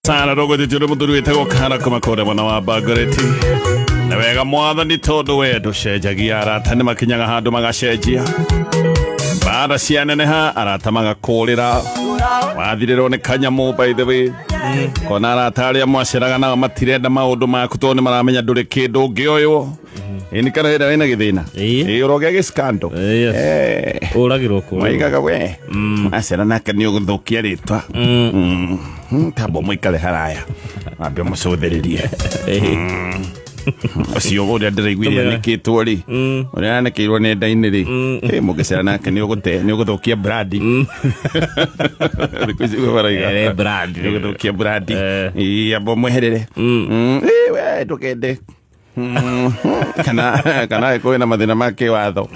Tara rũgũthĩtio nĩ mũthuri wĩtagwo Kara kuma kũrĩa mwena wa Bagoreti. Na wega mwathani tondũ we ndũcenjagia arata nĩ makinyaga handũ magacenjia. Mbara cianeneha arata magakũrĩra. Wathirĩrwo nĩ kanyamũ by the way. Kona arata arĩa mwaceraga nao matirenda maũndũ maku tondũ nĩ maramenya ndũrĩ kĩndũ ũngĩoywo. Ĩni kana hĩndĩ wĩna gĩthĩna. Ĩĩ. Ĩĩ ũrogĩa gĩskando. Yes. Eh. Ũragĩrwo kũrĩrwo. Maigaga we acera nake nĩ ũgũthũkia rĩtwa tamba mũikare haraya wambe mũcũthĩrĩrie ũcio ũrĩa ndĩraiguire Tũmĩra. anĩkĩtwo rĩ ũrĩa anĩkĩirwo nenda-inĩ rĩ ĩ, mũngĩcera nake nĩ ũgũte nĩ ũgũthũkia brandi Thikũ ici ũguo marauga. Eh, brand. Nĩ ũgũthũkia brandi Eh. Ĩ, amba ũmweherere Ĩ, we ndũkende kana kana angĩkorwo wĩna mathĩna ma kĩwatho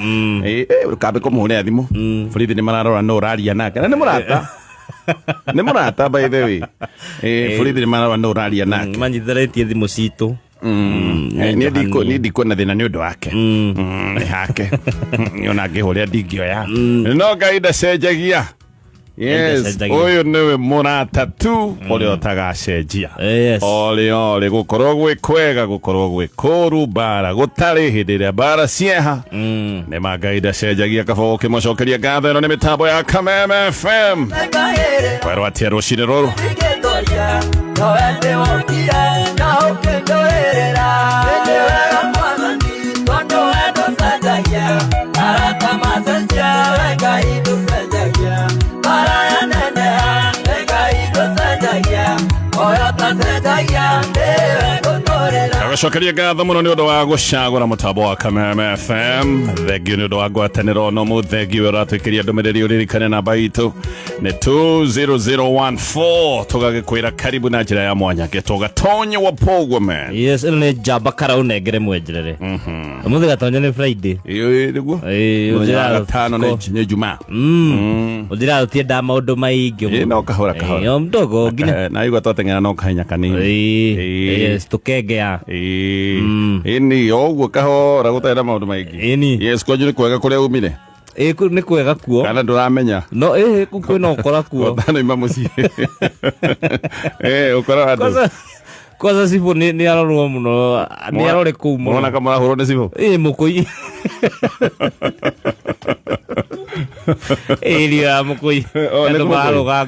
Ĩ, ĩ, kambe kũmũhũrĩra thimũ borithi nĩ mararora nũ ũraria nake na nĩ mũrata nĩ mũrata by the way Ĩ, borithi nĩ mararora nũ ũraria nake Manyitithanĩtie thimũ citũ. Eh, niĩ niĩ ndikuona thĩna nĩ ũndũ wake nĩ hake Niĩ ona ngĩhũrĩra ndingĩoya no Ngai ndacenjagia. Yes, Ndacenjagia. ũyũ nĩwe mũrata tu ũrĩa ũtagacenjia. Yes. Olĩ olĩ gũkorwo gwĩ kwega gũkorwo gwĩ kũru mbara gũtarĩ hĩndĩ ĩrĩa mbara cieha nĩ ma Ngai ndacenjagia kaba ũkĩmũcokeria ngatho ĩno nĩ mĩtambo ya Kameme FM kwerwo atĩa rũcinĩ rũrũ. Agacokeria ngatho mũno nĩ ũndũ wa gũcagũra mũtambo wa Kameme FM. Thengiũ nĩ ũndũ wa ngwatanĩro no thengiũ ũratwĩkĩria ndũmĩrĩri ũririkane namba itũ nĩ 20014 tũgagĩkwĩra karibu na njĩra ya mwanya getwo Gatonye wa Pogwo man. Yes, ĩno nĩ njamba kara ũnengere mwenjerere. Ũmũthĩ Gatonya nĩ Friday. Ĩĩ nĩguo. Ĩĩ, Mũthenya wa ũnjĩraga gatano nĩ Jumaa. Ũnjĩraga ũtiendaga maũndũ maingĩ. Ĩĩ, no kahora kahora. Ĩĩ, o mdogo nginya. Eh, na igua twateng'era no kahenya kanini. Ĩĩ, Ĩĩ. yes, tũkengea. Ĩĩ. Ĩni o ũguo kahora gũtarĩ na maũndũ maingĩ. Ĩni. Yes, kwanyu nĩ kwega kũrĩa umire Ĩĩ, nĩ kwega kuo. kana ndũramenya. No ĩĩ kwĩna ũkora kuo. Ũtanoima mũciĩ. Eh, ũkora andũ. Kwanza kwanza cibũ nĩ arorwo mũno, nĩ arore kũu Mwana mũno. kama mũrahũrwo nĩ cibũ. Ĩĩ mũkũi. Ĩĩ rio ya mũkũi. Oh, nĩ Andũ mũkũi. mararũga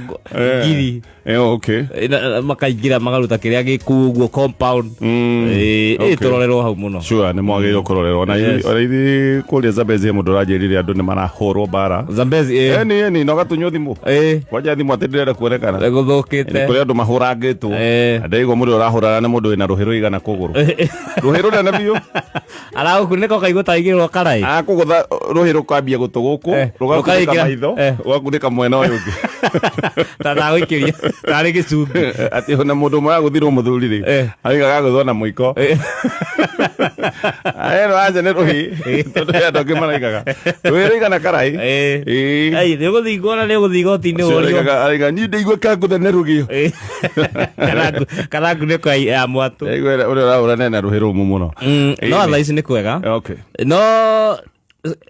ngiri. Eh, okay. Ĩ, makaingĩra makaruta kĩrĩa gĩkũu ũguo compound. Ĩĩ, Okay. ĩĩ tũrorerwo hau mũno. Sure, nĩ mwagĩrĩirwo kũrorerwo. Na Yes. ona ithuĩ kũrĩa Zambezi he mũndũ ũranjĩrire andũ nĩ marahũrwo mbara. Zambezi ĩĩ. Eni eni no gatunywo thimũ. Ĩĩ. Kwanja thimũ atĩ ndĩrenda kuonekana. Nĩ gũthũkĩte. Nĩ kũrĩ andũ mahũrangĩtwo. Eh. Ndaigua mũndũ ũrahũrana nĩ mũndũ wĩna rũhĩ rũigana kũgũrũ. Rũhĩ rũnene biũ. Aragũkunĩka ũkaigua ta aigĩrĩrwo karaĩ. Akũgũtha rũhĩ rũkambia gũtũ gũkũ, Eh, rũgakunĩka rũkaingĩra. maitho, Eh. rũgakunĩka mwena ũyũ ũngĩ. Ta ndagũikĩria tarĩ gĩcungi. Atĩ ona mũndũ ũmwe agũthirwo mũthuri rĩ, Eh. arauga agagũthwo na mũiko. Ĩno anja nĩ rũhĩ, tondũ he andũ angĩ maraigaga. Rũhĩ rũigana karaĩ. Ĩĩ. Ĩĩ. Ai, nĩ ũgũthingwo na nĩ ũgũthiĩ igoti-inĩ Ũcio ũrio. araiga niĩ ndaigua kangũtha nĩ rũgĩo. Ĩĩ. Kana ngunĩko ya mwatũ. Ndaigua ũrĩa ũrahũrana na rũhĩ rũmũ mũno. Ĩĩ. No thaa ici nĩ kwega. Okay. No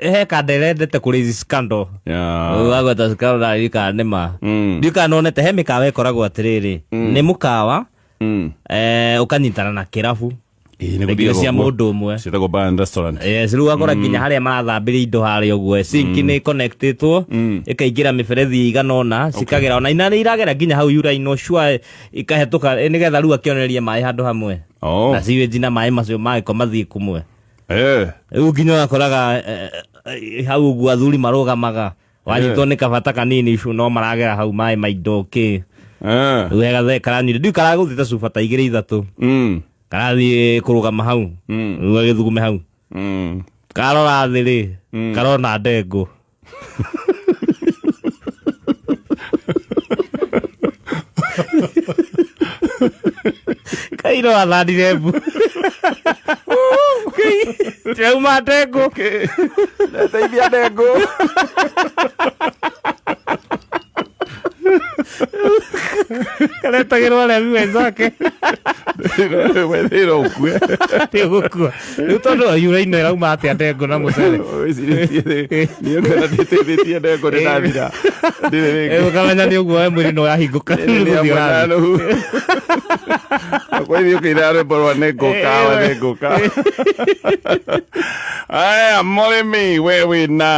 he kanda ĩrendete kũrĩ ici scandal. Yeah. Wagweta scandal na ndirikana nĩ ma. Ndirikana nonete he mĩkawa ĩkoragwo atĩrĩrĩ, nĩ mũkawa ũkanyitana na kĩrabu. Ĩĩ, nĩ Rĩngĩ gũthiagwo cia kuo. mũndũ ũmwe. Ciĩtagwo bar and restaurant. Yes, rĩu ũgakora nginya harĩa marathambĩria indo harĩa ũguo sink nĩ connectĩtwo ĩkaingĩra mĩberethi ĩigana ũna cikagera ona ina nĩ iragera nginya hau yuraino sure ikahetũka nĩgetha rĩu akĩonererie maĩ handũ hamwe Oh. na sewage na maĩ macio magĩko mathiĩ kũmwe Eh. rĩu nginya ũgakoraga hau ũguo athuri marũgamaga wanyitwo nĩ kabata kanini icu no maragera hau maĩ ma indo kĩ Eh. rĩu he gathee karanyuire ndiũ karagũthĩte cuba ta igĩrĩ ithatũ Karathiĩ kũrũgama hau rĩu agĩthugume hau karora thĩ rĩ karona ndengũ Kai no athandire mbu tirauma ndengũ Ndeithia ndengũ. Aretagĩrwo aremi wenzake. Wethĩra ũkue. Nĩ ũgũkua rĩu tondũ yuraino ĩrauma atĩa ndengũ na mũcere? Wĩcirĩtie niĩ ngwenda ndĩteithĩtie ndengũ ndĩrathira ndirĩ rĩngĩ. Ũkamenya nĩ ũguo we mwĩrĩ no yahingũka. Nĩ gũthiĩ hamwe na ũrathiĩ. Nuhu. Kwa hivyo ũkĩina rwĩmbo rwa nĩngũka wa nĩngũka. Aya mũrĩmi we wĩna